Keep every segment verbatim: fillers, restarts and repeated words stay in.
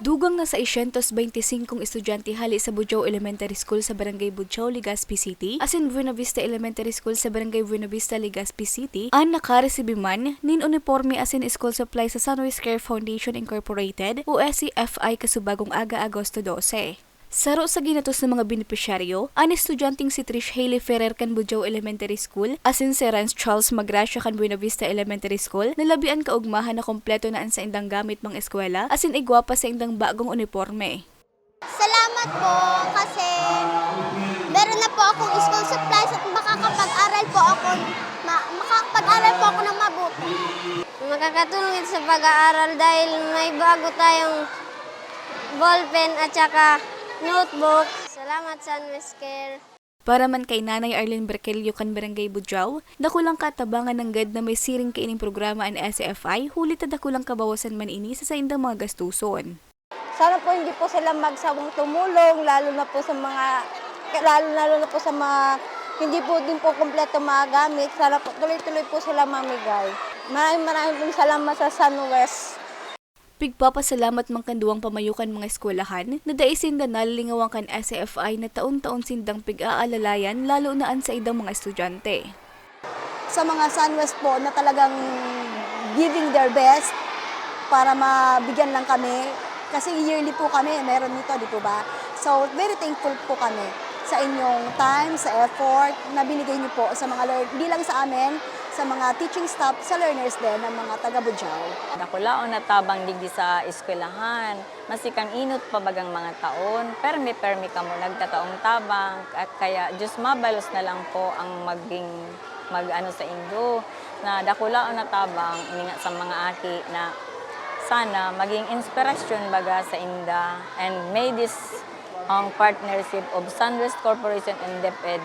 Dugang na seiscientos beintisinko estudyante hale sa Budiao Elementary School sa Barangay Budiao, Legazpi City, asin Buenavista Elementary School sa Barangay Buenavista, Legazpi City, an nakaresibi man nin uniporme asin school supply sa Sunwest Care Foundation Incorporated o S C F I kasubagong aga, Agosto dose. Saro sa ginatos na mga benepisyaryo, an estudyanteng si Trish Haley Ferrer kan Budiao Elementary School asin si Renz Charles Magracia kan Buenavista Elementary School na labi an kaugmahan na kompleto na an saindang gamit pang-eskwela asin igwa pa saindang bagong uniporme. Salamat po kasi meron na po akong school supplies at makakapag-aral po ako, ma-, makakapag-aral po ako ng mabuti. Makakatulong ito sa pag-aaral dahil may bago tayong ballpen at saka notebook. Salamat, Sunwest Care. Para man kay Nanay Arlene Berkelio kan Barangay Budiao, dakulang katabangan nanggad na may siring kaining programa an S F I, huli ta dakulang kabawasan man ini sa saindang mga gastuson. Sana po hindi po sila magsawang tumulong, lalo na po sa mga, lalo, lalo na po sa mga hindi po din po kompleto mga gamit. Sana po tuloy-tuloy po sila mamigay. Maraming, maraming pong salamat sa Sunwest. Pigpapasalamat man kan duwang pamayo kan mga eskwelahan na dai sinda nalilingawan kan S F I na taon-taon sindang pig-aalalayan, lalo na an saindang mga estudyante. Sa mga Sunwest po na talagang giving their best para mabigyan lang kami, kasi yearly po kami, meron nito, di po ba? So, very thankful po kami sa inyong time, sa effort na binigay niyo po sa mga lear-, di lang sa amin, sa mga teaching staff, sa learners din ng mga taga Budiao. Dakulaon na tabang digdi sa eskwelahan. Maski kan inot pa bagang mga taon, permi-permi kamo nagtataong tabang, at kaya Diyos mabalos na lang po ang maging mag-ano sa indo, na dakulaon na tabang, ini nga sa mga aki na sana maging inspirasyon baga sa inda, and may this ang partnership of Sunwest Corporation and DepEd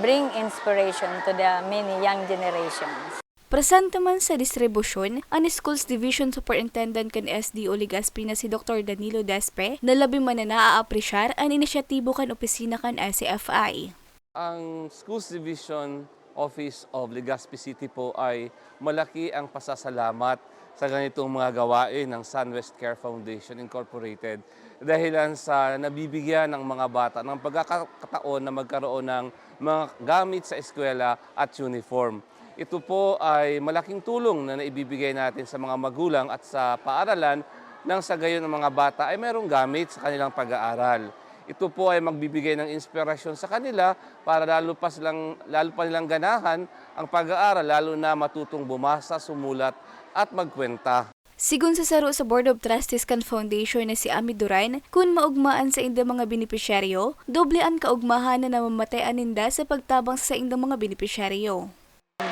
bring inspiration to the many young generations. Presente man sa distribusyon, an Schools Division Superintendent kan S D O Legazpi na si Doktor Danilo Despe, na labi man na naaapresyar an inisyatibo kan opisina kan S C F I. Ang Schools Division Office of Legazpi City po ay malaki ang pasasalamat sa ganitong mga gawain ng Sunwest Care Foundation Incorporated, dahilan sa nabibigyan ng mga bata ng pagkakataon na magkaroon ng mga gamit sa eskwela at uniform. Ito po ay malaking tulong na naibibigay natin sa mga magulang at sa paaralan, nang sa gayon ang mga bata ay merong gamit sa kanilang pag-aaral. Ito po ay magbibigay ng inspirasyon sa kanila para lalo pa silang, lalo pa nilang ganahan ang pag-aaral, lalo na matutong bumasa, sumulat at magkwenta. Sigon sa saro sa Board of Trustees kan Foundation na si Ami Duran, kun maogma an saindang mga benepisyaryo, doble an kaogmahan na namamatean ninda sa pagtabang sa saindang mga benepisyaryo.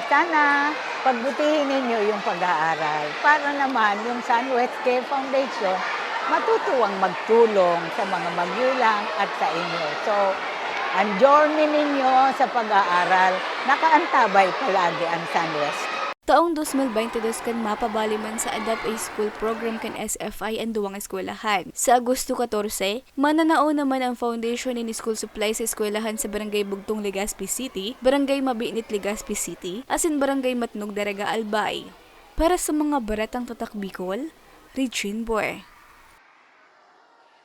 Sana pagbutihin ninyo yung pag-aaral para naman yung Sunwest Care Foundation matutuwang magtulong sa mga magulang at sa inyo. So, ang journey ninyo sa pag-aaral, nakaantabay palagi ang Sunwest. Taong dos mil baynte dos kan mapabali man sa Adapt a School program kan S F I an duwang eskwelahan. Sa Agosto katorse, mananao naman ang foundation nin school supply sa eskwelahan sa Barangay Bugtong, Legazpi City, Barangay Mabinit, Legazpi City, asin Barangay Matnog, Daraga, Albay. Para sa mga baretang Tatak Bicol, Regine Boy.